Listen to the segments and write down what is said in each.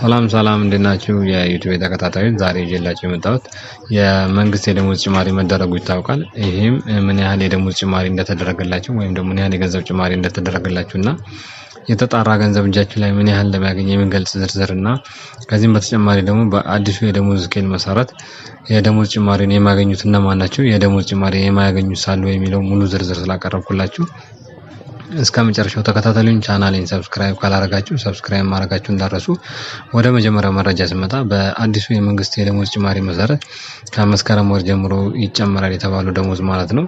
ሰላም ሰላም፣ እንዴት ናችሁ? የ YouTube ተከታታዮች፣ ዛሬ ይዤላችሁ የመጣሁት የመንግስት የደሞዝ ጭማሪ መደረጉ ይታወቃል። ይህም ምን ያህል የደሞዝ ጭማሪ እንደተደረገላችሁ ወይም ደግሞ ምን ያህል የገንዘብ ጭማሪ እንደተደረገላችሁ እና የተጣራ ገንዘብ እጃችሁ ላይ ምን ያህል እንደሚያገኝ የሚገልጽ ዝርዝር እና ከዚህም በተጨማሪ ደግሞ በአዲሱ የደሞዝ scale መሰረት የደሞዝ ጭማሪን የሚያገኙት እነማን ናቸው፣ የደሞዝ ጭማሪ የማያገኙት ሳሉ የሚለው ሙሉ ዝርዝር ስላቀረብኩላችሁ እስከ መጨረሻው ተከታተሉኝ። ቻናሌን subscribe ካላረጋችሁ subscribe ማድረጋችሁ እንዳትረሱ። ወደ መጀመሪያው መረጃ ስመጣ በአዲሱ የመንግስት የደሞዝ ጭማሪ መሰረት ከመስከረም ወር ጀምሮ ይጨመራል የተባለው ደሞዝ ማለት ነው።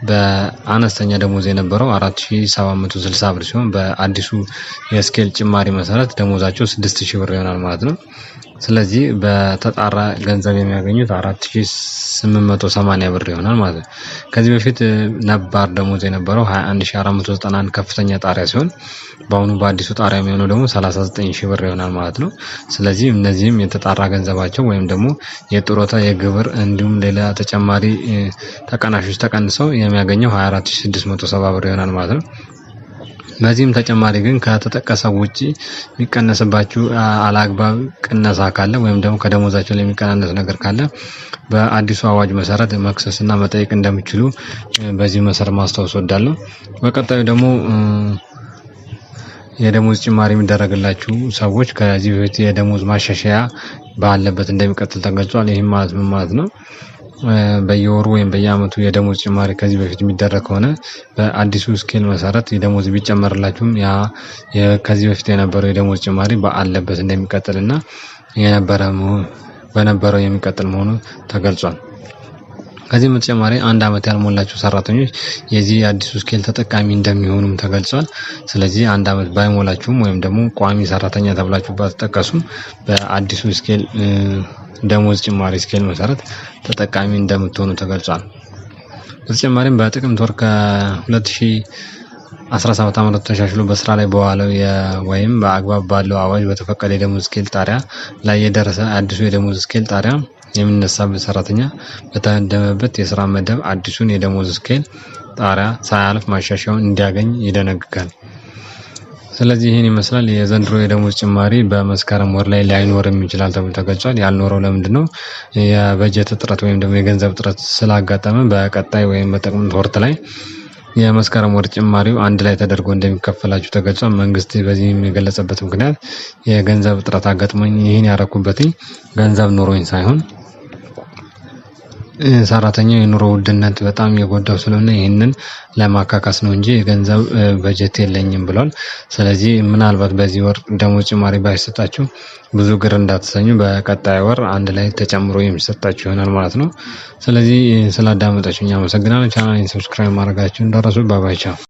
በአነስተኛ ደሞዝ የነበረው 4760 ብር ሲሆን በአዲሱ የ scale ጭማሪ መሰረት ደሞዛቸው 6000 ብር ይሆናል ማለት ነው። ስለዚህ በተጣራ ገንዘብ የሚያገኙት 4880 ብር ይሆናል ማለት ነው። ከዚህ በፊት ነባር ደሞዝ የነበረው 21491 ከፍተኛ ጣሪያ ሲሆን በአሁኑ በአዲሱ ጣሪያ የሚሆነው ደግሞ 39000 ብር ይሆናል ማለት ነው። ስለዚህ እነዚህም የተጣራ ገንዘባቸው ወይም ደግሞ የጡረታ፣ የግብር እንዲሁም ሌላ ተጨማሪ ተቀናሾች ተቀንሰው የሚያገኘው 24670 ብር ይሆናል ማለት ነው። በዚህም ተጨማሪ ግን ከተጠቀሰው ውጪ የሚቀነስባችሁ አላግባብ ቅነሳ ካለ ወይም ደግሞ ከደሞዛቸው ላይ የሚቀናነስ ነገር ካለ በአዲሱ አዋጅ መሰረት መክሰስና መጠየቅ እንደሚችሉ በዚህ መሰረት ማስታወስ እወዳለሁ። በቀጣዩ ደግሞ የደሞዝ ጭማሪ የሚደረግላችሁ ሰዎች ከዚህ በፊት የደሞዝ ማሻሻያ ባለበት እንደሚቀጥል ተገልጿል። ይህም ማለት ምን ማለት ነው? በየወሩ ወይም በየአመቱ የደሞዝ ጭማሪ ከዚህ በፊት የሚደረግ ከሆነ በአዲሱ scale መሰረት የደሞዝ ቢጨመርላችሁም ያ ከዚህ በፊት የነበረው የደሞዝ ጭማሪ ባለበት እንደሚቀጥልና የነበረ በነበረው የሚቀጥል መሆኑ ተገልጿል። ከዚህም በተጨማሪ አንድ አመት ያልሞላቸው ሰራተኞች የዚህ የአዲሱ scale ተጠቃሚ እንደሚሆኑም ተገልጿል። ስለዚህ አንድ አመት ባይሞላችሁም ወይም ደግሞ ቋሚ ሰራተኛ ተብላችሁ ባትጠቀሱም በአዲሱ scale ደሞዝ ጭማሪ scale መሰረት ተጠቃሚ እንደምትሆኑ ተገልጿል። በተጨማሪም በጥቅምት ወር ከ2017 ዓ.ም ተሻሽሎ በስራ ላይ በዋለው ወይም በአግባብ ባለው አዋጅ በተፈቀደ የደሞዝ scale ጣሪያ ላይ የደረሰ አዲሱ የደሞዝ scale ጣሪያ የሚነሳበት ሰራተኛ በተመደበበት የስራ መደብ አዲሱን የደሞዝ scale ጣሪያ ሳያልፍ ማሻሻያውን እንዲያገኝ ይደነግጋል። ስለዚህ ይህን ይመስላል። የዘንድሮ የደሞዝ ጭማሪ በመስከረም ወር ላይ ላይኖርም ይችላል ተብሎ ተገልጿል። ያልኖረው ለምንድን ነው? የበጀት እጥረት ወይም ደግሞ የገንዘብ እጥረት ስላጋጠመ በቀጣይ ወይም በጥቅምት ወር ላይ የመስከረም ወር ጭማሪው አንድ ላይ ተደርጎ እንደሚከፈላችሁ ተገልጿል። መንግስት በዚህም የገለጸበት ምክንያት የገንዘብ እጥረት አጋጥሞኝ ይህን ያረኩበትኝ ገንዘብ ኖሮኝ ሳይሆን ሰራተኛው የኑሮ ውድነት በጣም የጎዳው ስለሆነ ይህንን ለማካካስ ነው እንጂ የገንዘብ በጀት የለኝም ብሏል። ስለዚህ ምናልባት በዚህ ወር ደሞዝ ጭማሪ ባይሰጣችሁ ብዙ ግር እንዳትሰኙ፣ በቀጣይ ወር አንድ ላይ ተጨምሮ የሚሰጣችሁ ይሆናል ማለት ነው። ስለዚህ ስላዳመጣችሁኝ አመሰግናለሁ። ቻናሌን subscribe ማድረጋችሁ እንዳትረሱ። Bye bye፣ ቻው።